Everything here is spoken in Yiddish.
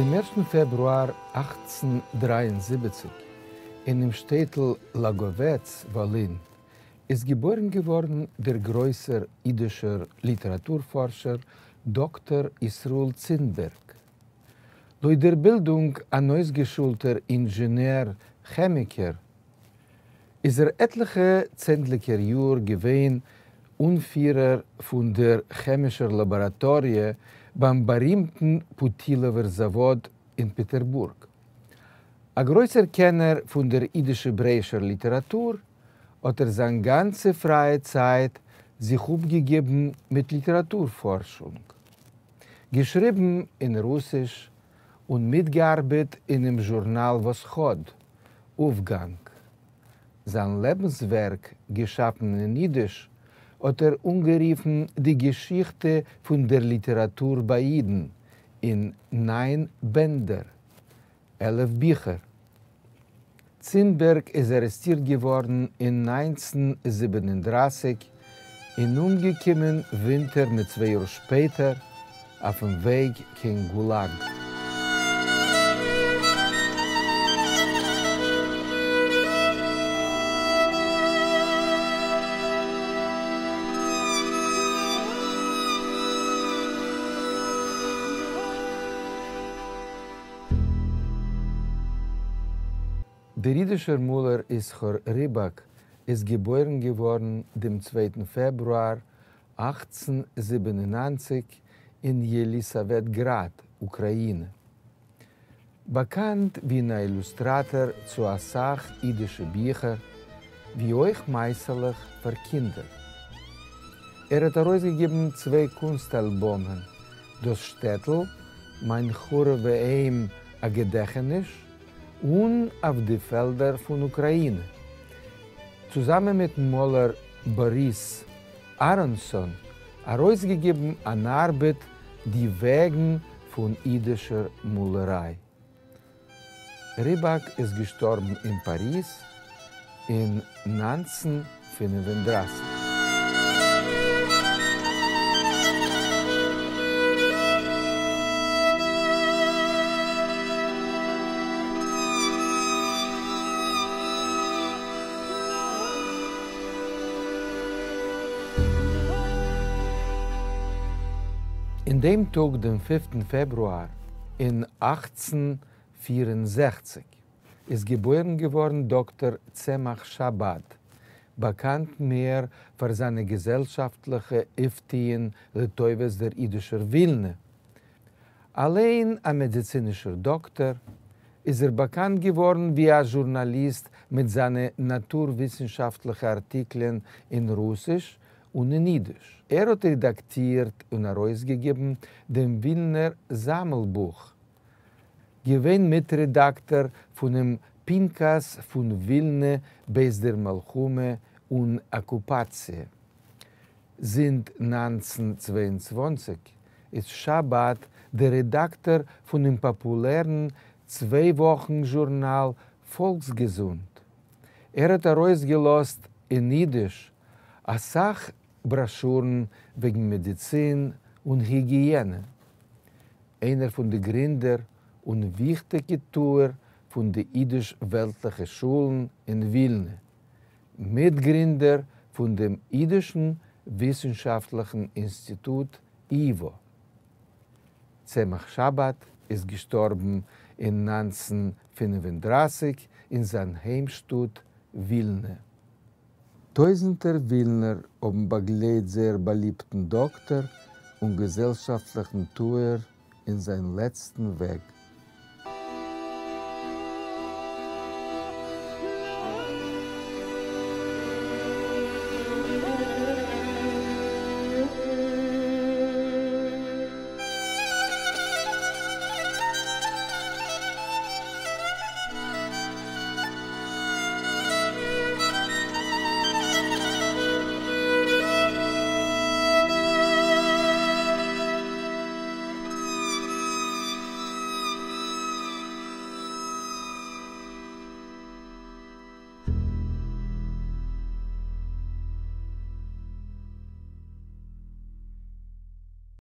דעם ערשטן פֿעברואַר 1873, אינעם שטעטל לאַגאָוועץ, וואָלין, איז געבוירן געוואָרן דער גרויסער ייִדישער ליטעראַטור-פֿאָרשער דאָקטער ישׂראל צינבערג. לויט דער בילדונג אַן אויסגעשולטער אינזשענער-כעמיקער, איז ער עטליכע צענדליגער יאר געווען אנפירער פון דער כעמישער לאבאראטאריע ביים בארימטן פוטילאווער זאוואד אין פעטערבורג. א גרויסער קענער פון דער אידיש-העברעאישער ליטעראטור, האט ער זיין גאנצע פרייע צייט זיך אפגעגעבן מיט ליטעראטור-פארשונג. געשריבן אין רוסיש און מיטגעארבעט אינעם זשורנאל וואסכאד, אויפגאנג. זיין לעבנסווערק, געשאפן אין אידיש, האט ער אנגערופן די געשיכטע פון דער ליטעראטור ביי אידן, אין ניין בענדער, 11 ביכער. צינבערג איז ארעסטירט געווארן אין 1937 און אומגעקומען ווינטער מיט צוויי יאר שפעטער אויפן וועג קיין גולאג. דער אידישער מאלער ישכר ריבאק איז געבוירן געווארן דעם צווייטן פעברואר 1897 אין יעליסאוועטגראד, אוקראינע. באקאנט ווי אן אילוסטראטאר צו א סך אידישע ביכער, ווי אויך מעשה'לעך פאר קינדער. ער האט ארויסגעגעבן צוויי קונסט-אלבאמען, דאס שטעטל, מיין חרובע היים א געדעכעניש, און אויף די פעלדער פון אוקראינע. צוזאמען מיטן מאלער באריס אראנסאן ארויסגעגעבן אן ארבעט די וועגן פון אידישער מאלעריי. ריבאק איז געשטארבן אין פאריז אין 1935. אין דעם טאג דעם פינפטן פעברואר אין 1864 איז געבוירן געווארן דאקטער צמח שאבאד, באקאנט מער פאר זיינע געזעלשאפטליכע אויפטוען לטובת דער אידישער ווילנע. אליין א מעדיצינישער דאקטער, איז ער באקאנט געווארן ווי א זשורנאליסט מיט זיינע נאטור-וויסנשאפטליכע ארטיקלען אין רוסיש און אין אידיש. ער האט רעדאקטירט און ארויסגעגעבן דעם ווילנער זאמלבוך, געווען מיטרעדאקטאר פונעם פנקס פון ווילנע בעת דער מלחמה און אקופאציע. זינט 1922 איז שאבאד דער רעדאקטאר פונעם פאפולערן צוויי-וואכן זשורנאל פאלקסגעזונט. ער האט ארויסגעלאזט אין אידיש א סך בראשורן וועגן מעדיצין און היגיענע. איינער פון די גרינדער און וויכטיגע טוער פון די אידיש-וועלטליכע שולן אין ווילנע, מיטגרינדער פון דעם אידישן וויסנשאפטליכן אינסטיטוט ייווא. צמח שאבאד איז געשטארבן אין 1935 אין זיין היימשטאט ווילנע. טויזנטער ווילנער האבן באגלייט זייער באליבטן דאקטער און געזעלשאפטליכן טוער אין זיין לעצטן וועג.